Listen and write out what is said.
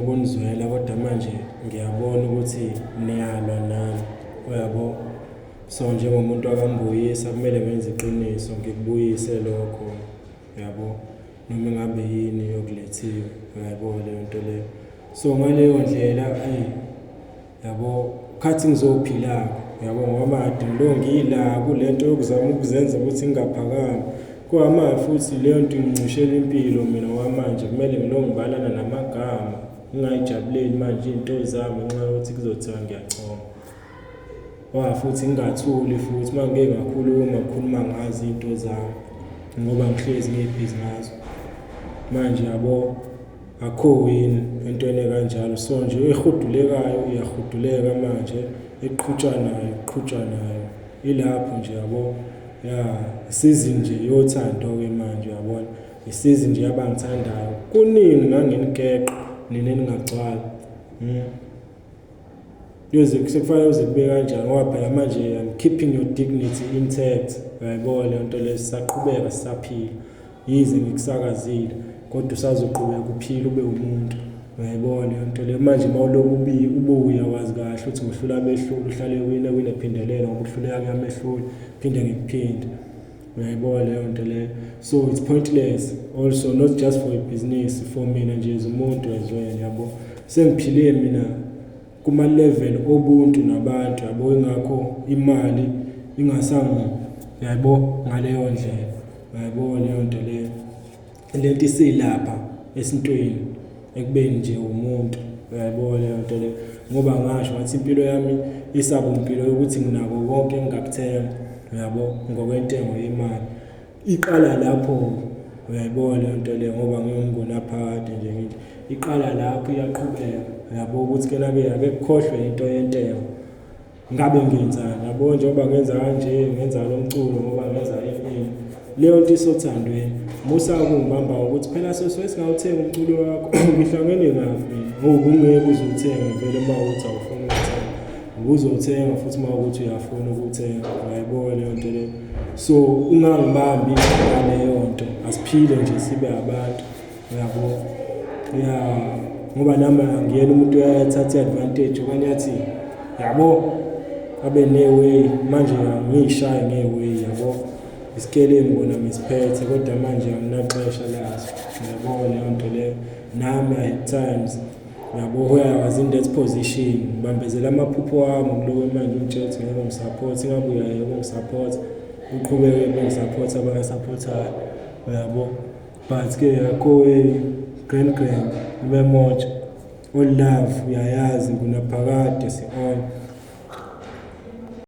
ukunizwela kodwa manje ngiyabona ukuthi niyalwa nami, uyabo. So njengomuntu akambuyisa kumele ngenze iqiniso, ngikubuyise lokho, uyabo, noma ingabe yini yokulethiwe, uyayibona leyo nto leyo. So ngaleyo ndlela, eyi, yabo, khathi ngizophila-ke, yabo, ngoba made ngilo ngila kule nto yokuzama ukuzenza ukuthi ngingaphakami. Kwamanje futhi leyo nto ingcishela impilo mina, ngoba manje kumele ngilo ngibalana namagama, ngingayijabuleli manje iy'nto zami ngenxa yokuthi kuzothiwa ngiyachoma. Wa futhi ngingathuli futhi uma ngike ngakhuluma ngikhuluma ngazo iy'nto zami ngoba ngihlezi ngibhizi ngazo. Manje yabo, akukho wini entweni ekanjalo. So nje ehudulekayo iyahuduleka manje, eqhutshwa nayo iqhutshwa nayo, ilapho nje, yabo. Ya, isizini nje yothando-ke manje, uyabona, isizini nje yabangithandayo. Kunini nganginikeqa nina eningagcwali. Kuyoze sekufanele uze kube kanjani, ngoba phela manje I'm keeping your dignity intact, uyayibona leyo nto leyo. Sisaqhubeka sisaphila, yize ngikusakazile, kodwa usazoqhubeka uphile ube umuntu, uyayibona leyo nto leyo. Manje uma ulokhu ubuya, wazi kahle ukuthi ngohlula abehlula, uhlale wina wina phindelela, ngoba ukuhluleka kuyamehlula, phinde ngikuphinde, uyayibona leyo nto leyo. So it's pointless also, not just for ibhizinisi, for mina nje as umuntu as well, yabo. Sengiphile mina kuma-level obuntu nabantu, yabo, ingakho imali ingasangi, yabo, ngaleyo ndlela, uyayibona leyo nto leyo. Lento isilapha esintwini, ekubeni nje umuntu, uyayibona leyo nto leyo. Ngoba ngasho ngathi impilo yami isabumpilo yokuthi nginako konke engingakuthenga, uyabo, ngokwentengo yemali. Iqala lapho, uyayibona leyo nto leyo, ngoba ngingunaphakade nje ngithi iqala lapho, iyaqhubeka, uyabo, ukuthi kena-ke ake kukhohlwe into yentengo. Ngabe ngiyenzani, yabo, njengoba ngenza kanje, ngenza lo mculo ngoba ngenza ini, leyo nto isothandweni. Musa ukungibamba ngokuthi phela sosuke singawuthenga umculo wakho. Ngihlangene ngaphi mina? Ngoba ungeke uze uthenge vele uma ukuthi awufuni ukuthenga, ubuzothenga futhi uma ukuthi uyafuna ukuthenga, uyayibona leyo nto leyo. So ungangibambi ngaleyo nto, asiphile nje sibe abantu, uyabo. Ya, ngoba nami angiyena umuntu oyathatha i-advantage okanye athi, yabo, abe ne-way. Manje angiyishayi nge-way, yabo, isikelemu kona ngisiphethe, kodwa manje anginaxesha laso, uyabona leyo nto leyo. Nami I had times, yabo, where I was in that position, ngibambezela amaphupho wami kuloko. Manje ungitshela ukuthi ngeke ngisupport, ingabe uyayeka ukungisupport, uqhubeke bengi-support abasupportayo, uyabo. But-ke akho way, grand grand nibe moja, all love, uyayazi ngunaphakade si-on.